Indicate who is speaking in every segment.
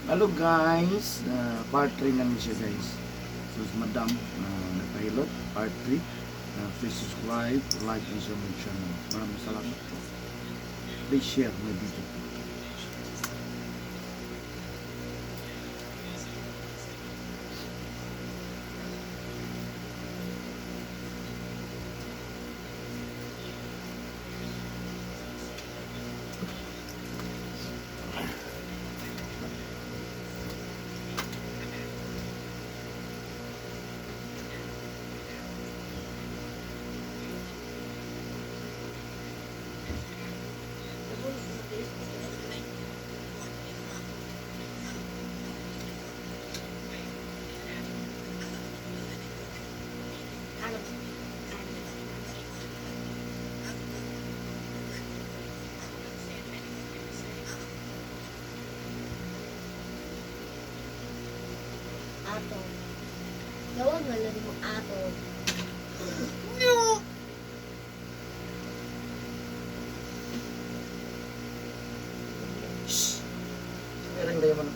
Speaker 1: Hello guys, part 3 na ni siya, guys. So si Madam nagpahilot, part 3. Please subscribe, like and share my channel. Maraming salamat po. Please share my video po.
Speaker 2: Ano? Ato. Gawag nga lang mo ato. No!
Speaker 1: Shhh! Meron tayo man.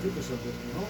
Speaker 1: Di ko sabot, no?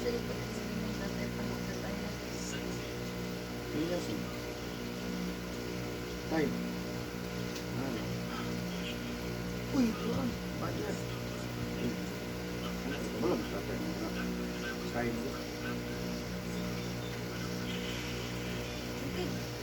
Speaker 2: Sa likod ng tatay pa tayo.
Speaker 1: Iya, sige. Time. Ano? Uy, tuwan. Budget. Uy. Ano, wala matatay na. Sign ko.
Speaker 2: Okay.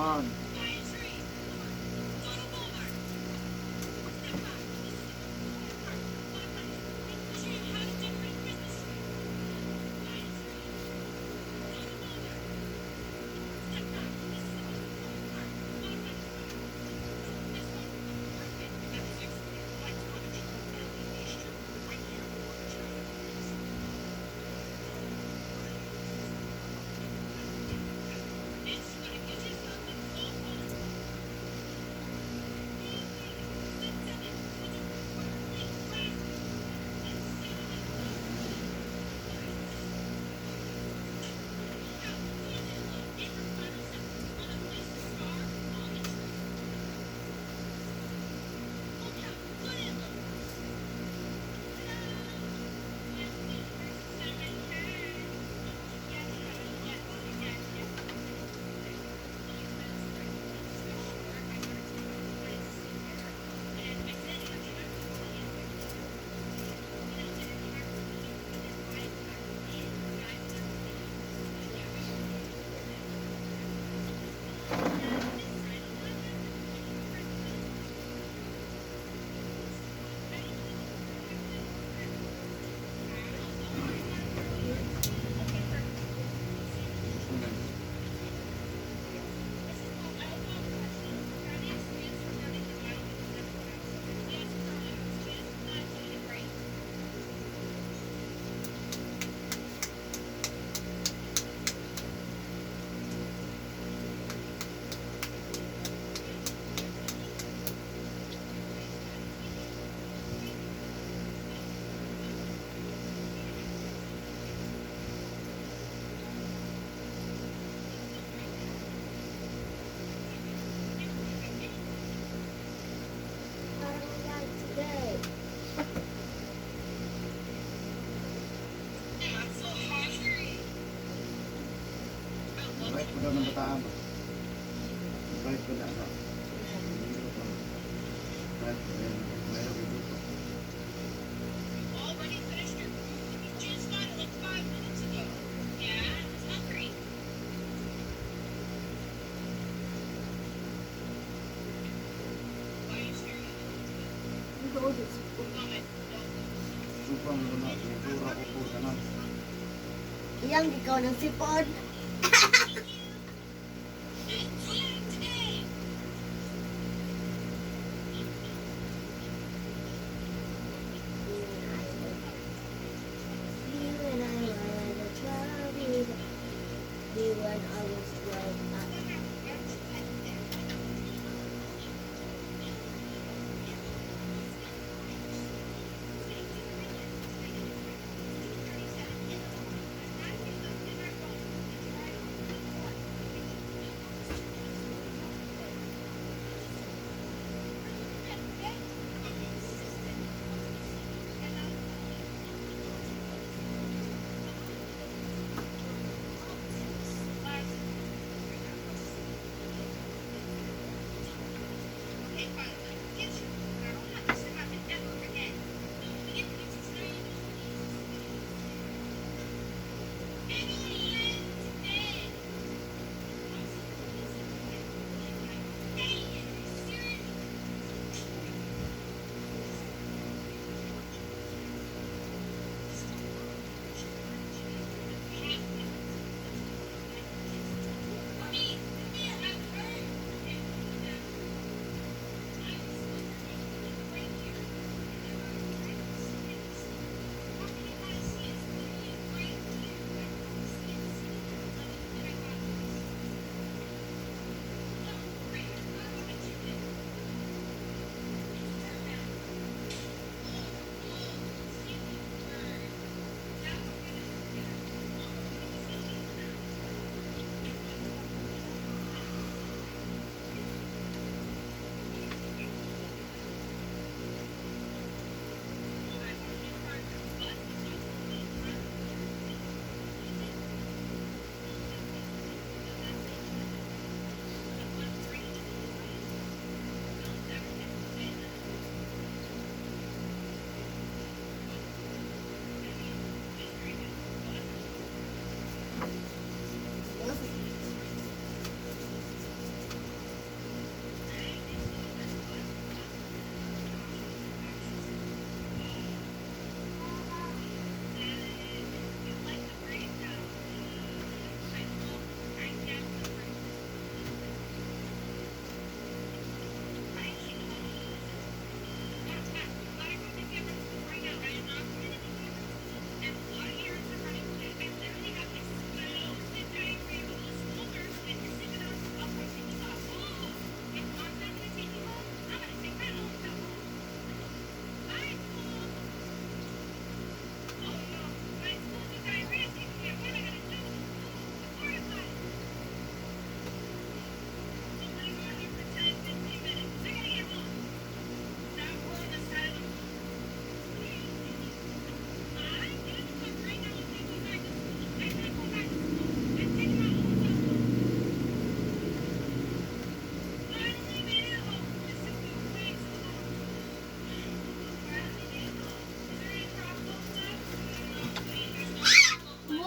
Speaker 1: One.
Speaker 3: Parang like today.
Speaker 1: Right ko daw ng bataan ba? Right ko na ba? Right ko rin. Mayroon ko dito.
Speaker 4: Already finished your food? You just got it like 5 minutes ago. Yeah, I was hungry. Why are you staring at me? Vomit. Don't.
Speaker 1: Sobrang muna. Siguro ko po tanan.
Speaker 3: Iyang ikaw ng sipon.
Speaker 4: Today.
Speaker 3: Me when I was 12 years Me when I was 12.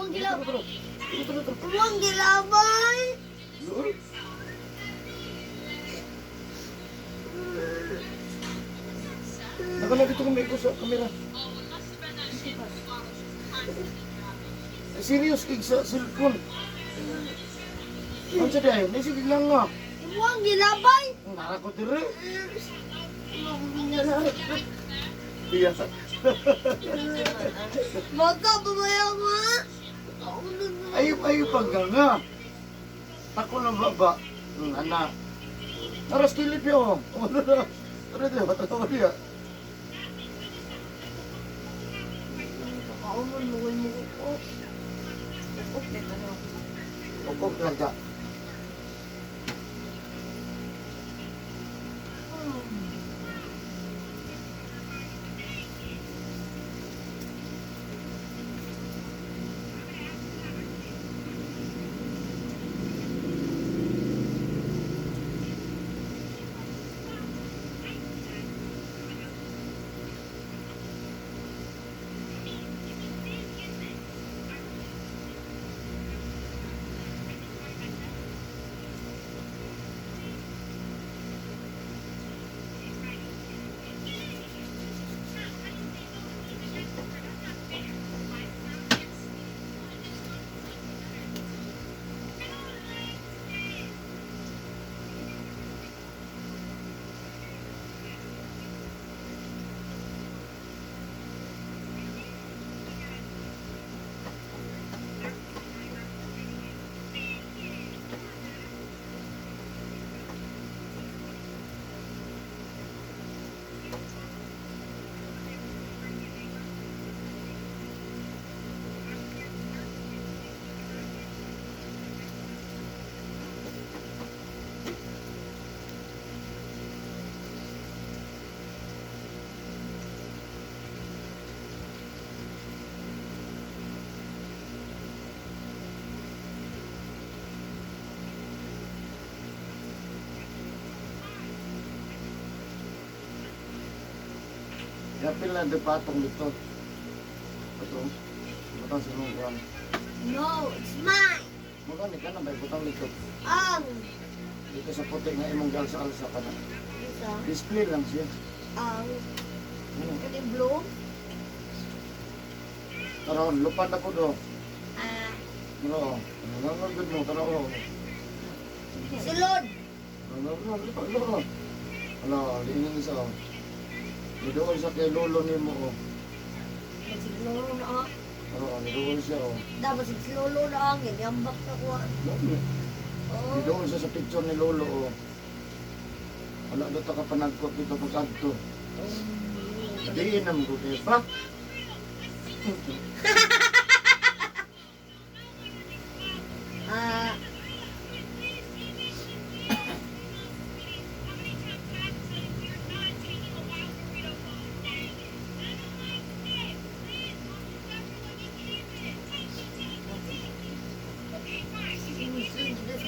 Speaker 3: Imong gilabay.
Speaker 1: Tara, tara, tara.
Speaker 3: Imong gilabay.
Speaker 1: Lord. Nakala dito kami ko sa kamera. Eh, serious kig sa cellphone. Ano sa dayon? Naisig lang nga.
Speaker 3: Imong gilabay.
Speaker 1: Nara ko dire.
Speaker 3: Imong gilabay.
Speaker 1: Iya.
Speaker 3: Bata pa ba yan, ma? Ako na na.
Speaker 1: Ayaw, ayaw pag nga. Ako na baba. Ana. Aras kilip yo. Ano na? Ano na? Ano na?
Speaker 3: Ako mo, lugoy mo ko.
Speaker 2: Okay, ano?
Speaker 1: Ukok lang ka. Yapil na di patong dito. Ito. Butang sa mong kuwan.
Speaker 3: No, it's mine.
Speaker 1: Mukha ni ka na ba? Butang dito.
Speaker 3: Ang.
Speaker 1: Dito sa puti nga imong galsa-alsa ka na.
Speaker 3: Isa.
Speaker 1: Display lang siya.
Speaker 3: Ang.
Speaker 1: Ano?
Speaker 3: Kani blue.
Speaker 1: Karon, lupan na po do.
Speaker 3: Ah.
Speaker 1: Ano? Ano ano good mo? Tara oh.
Speaker 3: Sulod.
Speaker 1: Ano ano lupa lupa. Ano, liinin isa oh. Nidool sa kay lolo nimo oh.
Speaker 3: Magsiglolo na ah.
Speaker 1: Oo, nidool siya oh.
Speaker 3: Dapat siglolo na ang. Ganyambak na ko. ah.
Speaker 1: Lolo.
Speaker 3: Oh.
Speaker 1: Nidool siya sa picture ni lolo oh. Wala do ta ka panagkot dito pag adto. Diin naman ko kay ba?
Speaker 3: Ah.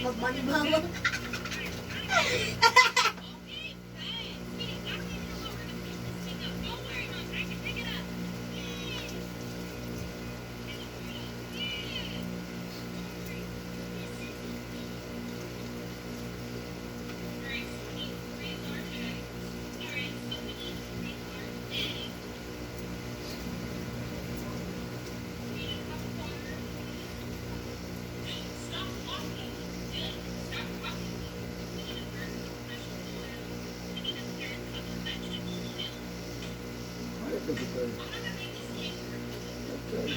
Speaker 3: Magmanibawang.
Speaker 1: Ay, ito dito. Okay.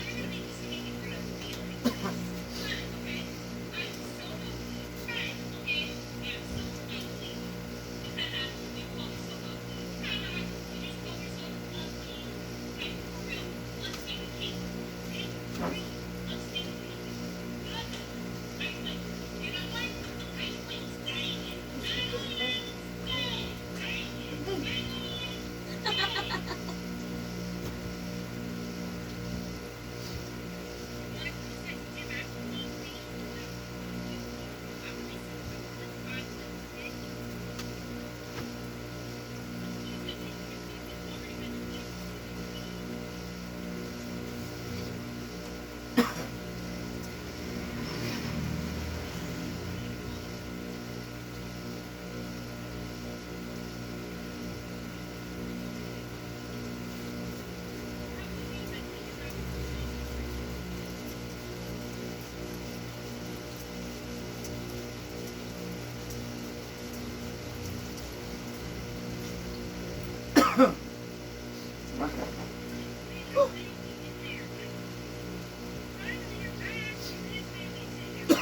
Speaker 1: Ba?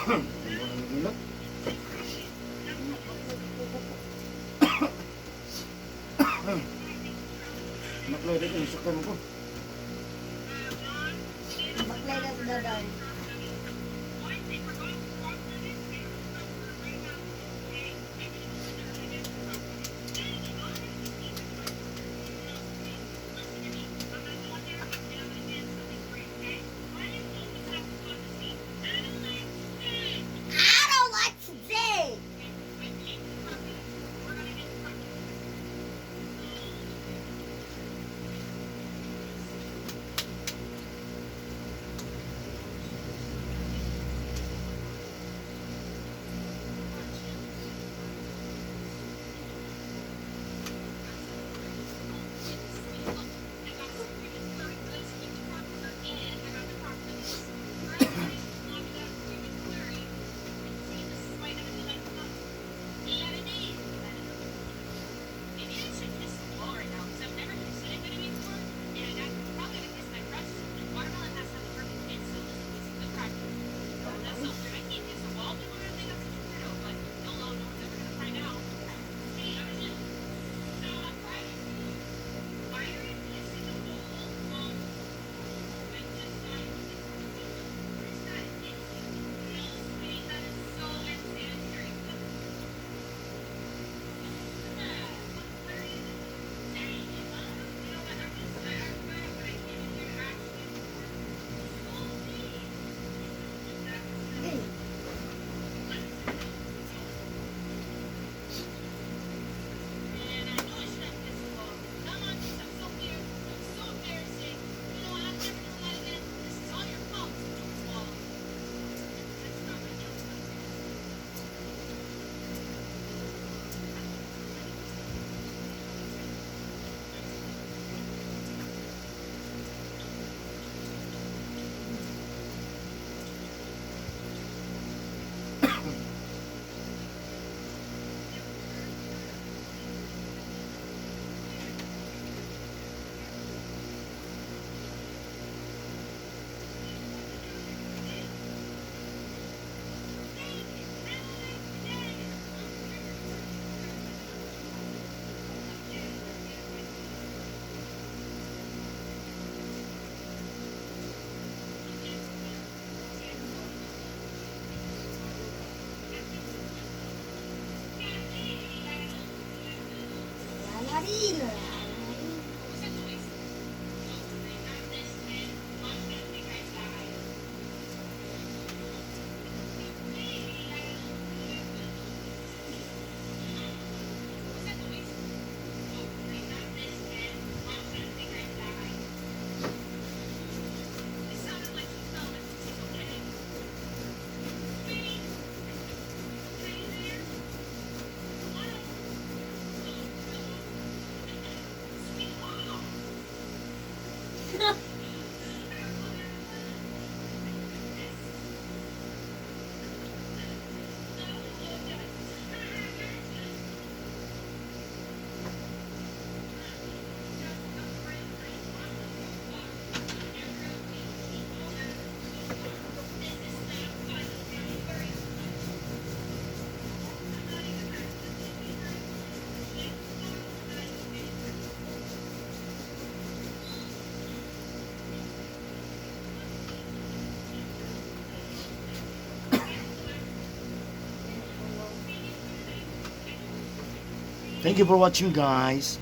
Speaker 1: Ano nang hilot? Naklay rin yung sakay mo ko.
Speaker 3: Baklay ka sa dadan. I don't like today. Hey. Lalari, lalari.
Speaker 1: Thank you for watching, guys.